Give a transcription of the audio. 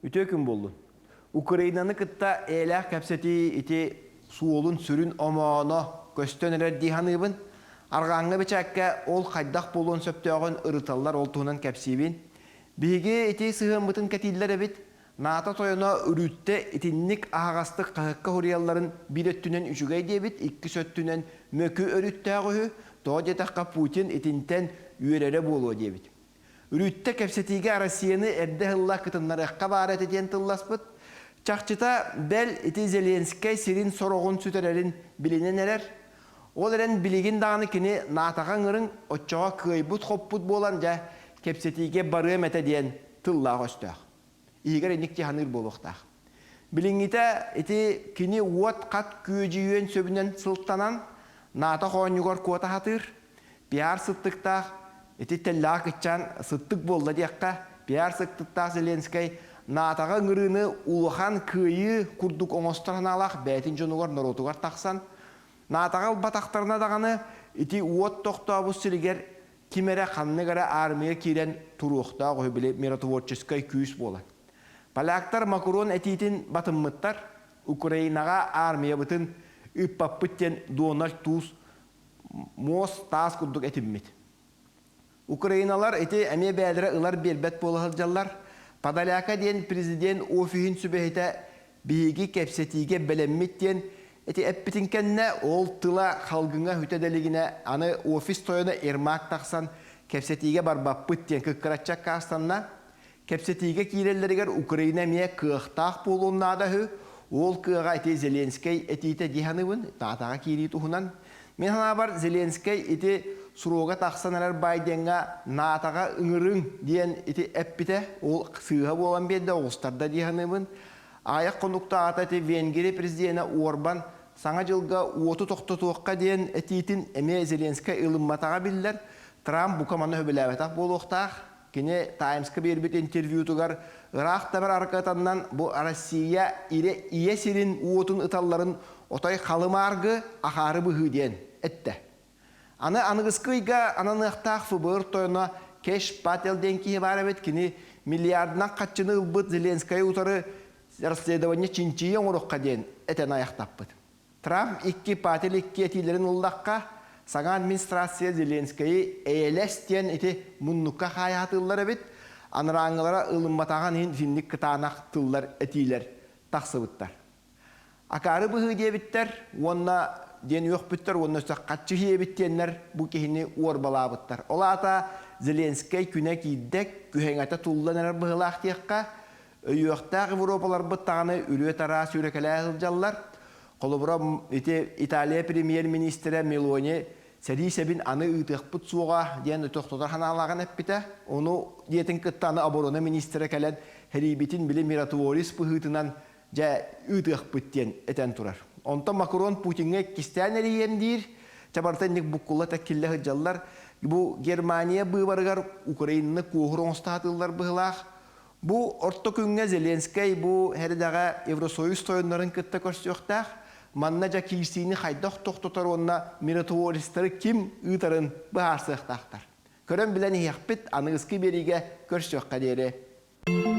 Үтүө күн буоллун. Украинаны кытта эйэлээх кэпсэтии ити суолун сүрүн омооно көстөн эрэр дии саныыбын. Арҕааҥҥы бэчээккэ ол хайдах буолуон сөптөөҕүн ырыталлар, ол туһунан кэпсиибин. Биһиги ити сыһыаммытын кэтииллэр эбит. НАТО тойоно Рүтте итинник аһаҕастык хаһыакка суруйалларын биир өттүнэн үчүгэй диэбит, иккис өттүнэн мөкү өрүттээх үһү. Тоҕо диэтэххэ Путин итинтэн үөрэрэ буолуо диэбит. Рүтте кэпсэтиигэ Россияны эрдэ ыһылла кытыннарыахха баар этэ диэн тылласпыт. Чахчыта, бэл, ити Зеленскэй сирин сороҕун сүтэрэрин билинэн эрэр. Ол эрэн билигин даҕаны кини НАТО-ҕа ыҥырыҥ, оччоҕо кыайбыт-хоппут буолан дьэ, кэпсэтиигэ барыам этэ диэн тыллаах өстөөх. Иһигэр инник дии буолуохтаах. Билиҥҥитэ ити кини уот хат күөдьүйүөн сөбүнэн сылтанан, НАТО хоонньугар куота сатыыр, пиар сыттыктаах, ити тэллэҕэ кыччаан сыттык буолла диэххэ, пиар сыттыктаах Зеленскэй НАТО-ҕа ыҥырыыны улахан кыайыы курдук оҥостор санаалаах бэйэтин дьонугар, норуотугар тахсан, НАТО-ҕа ылбатахтарына даҕаны ити уот тохтообут сиригэр ким эрэ ханнык эрэ аармыйа киирэн туруохтаах үһү били миротворческай күүс буолан. Поляктар Макрон этиитин батыммыттар, Украинаҕа аармыйабытын ыыппаппыт диэн Дональд Туус муос таас курдук этиммит. Украиналар ити эмиэ бэйэлэрэ ылар биэрбэт буола сылдьаллар. Подоляка диэн президент офиһын сүбэһитэ биһиги кэпсэтиигэ бэлэммит диэн ити эппитин кэннэ ол тыла халгыҥа хүтэ да илигинэ аны офис тойоно Ермак тахсан кэпсэтиигэ барбаппыт диэн кыккыраччы аккаастанна. Кэпсэтиигэ киирэллэригэр Украина эмиэ кыахтаах буолуон наада үһү. Ол кыаҕа ити Зеленскэй этиитэ дии саныыбын, таатаҕа киирии туһунан. Мин санаабар, Зеленскэй ити суруога тахсан эрэр Байдеҥҥа НАТО-ҕа ыҥырыҥ диэн ити эппитэ, ол сыыһа буолан биэрдэ, оҕустарда дии саныыбын. Аҕыйах хонуктааҕыта ити Венгрия президенэ Орбан Саҥа дьылга уоту тохтотуохха диэн этиитин эмиэ Зеленскэй ылымматаҕа биллэр. Трамп бука маны сөбүлээбэтэх буолуохтаах. Кини Таймска биэрбит интервьютугар ыраах табар аркатаннан бу Россия ирэ ийэ сирин уотун ыталларын отой халымааргы ахаары быһыы диэн эттэ. Аны аныгыскы ыйга ананыахтаах ФБР тойоно Кеш Пател диэн киһи баар эбит. Кини миллиардынан хаччыны ылбыт Зеленскайы утары расследование чинчийии оҥоруохха диэн этэн айахтаппыт. Трамп икки Патель икки этиилэрин ыллахха, саҥа администрация Зеленскэйи эйэлэс диэн ити муннукка хаайаатыыллар эбит, анарааҥҥылара ылымматаҕын иһин итинник кытаанах тыллар этиилэр тахсыбыттар. Акаары быһыы диэбиттэр уонна диэн үөхпүттэр уонна өссө хаччы иһиэбит диэннэр бу киһини уорбалаабыттар. Ол аата Зеленскэй күнэ киирдэ, күһэҥэтэ туллан эрэр быһыылаах диэххэ, Өйүөхтээх Европаларбыт даҕаны үрүө-тараа сүүрэкэлэһэ сылдьаллар. Холобура, ити Италия премьер-миниистирэ Мелони сэрии сэбин аны ыытыахпыт суоҕа диэн тохтотор санаалааҕын эппитэ. Ону диэтин кытта аны оборона миниистирэ кэлэн сэриибитин били миротворец быһыытынан дьэ ыытыахпыт диэн этэн турар. Онтон Макрон Путиҥҥа иккистээн эрийиэм диир. Чэ барыта инник буккулла тэккиллэ сылдьаллар. Бу Германия быыбарыгар Украинаны куоһур оҥосто сатыыллар быһыылаах. Бу орто күҥҥэ Зеленскэй бу эрэдэҕэ Евросоюз тойоннорун кытта көрсүөхтээх. Манна дьэ киирсиини хайдах тохтотор уонна миротворецтары ким ыытарын быһаарсыахтаахтар. Көрөн билэн иһиэхпит, аныгыскы биэриигэ көрсүөххэ диэри.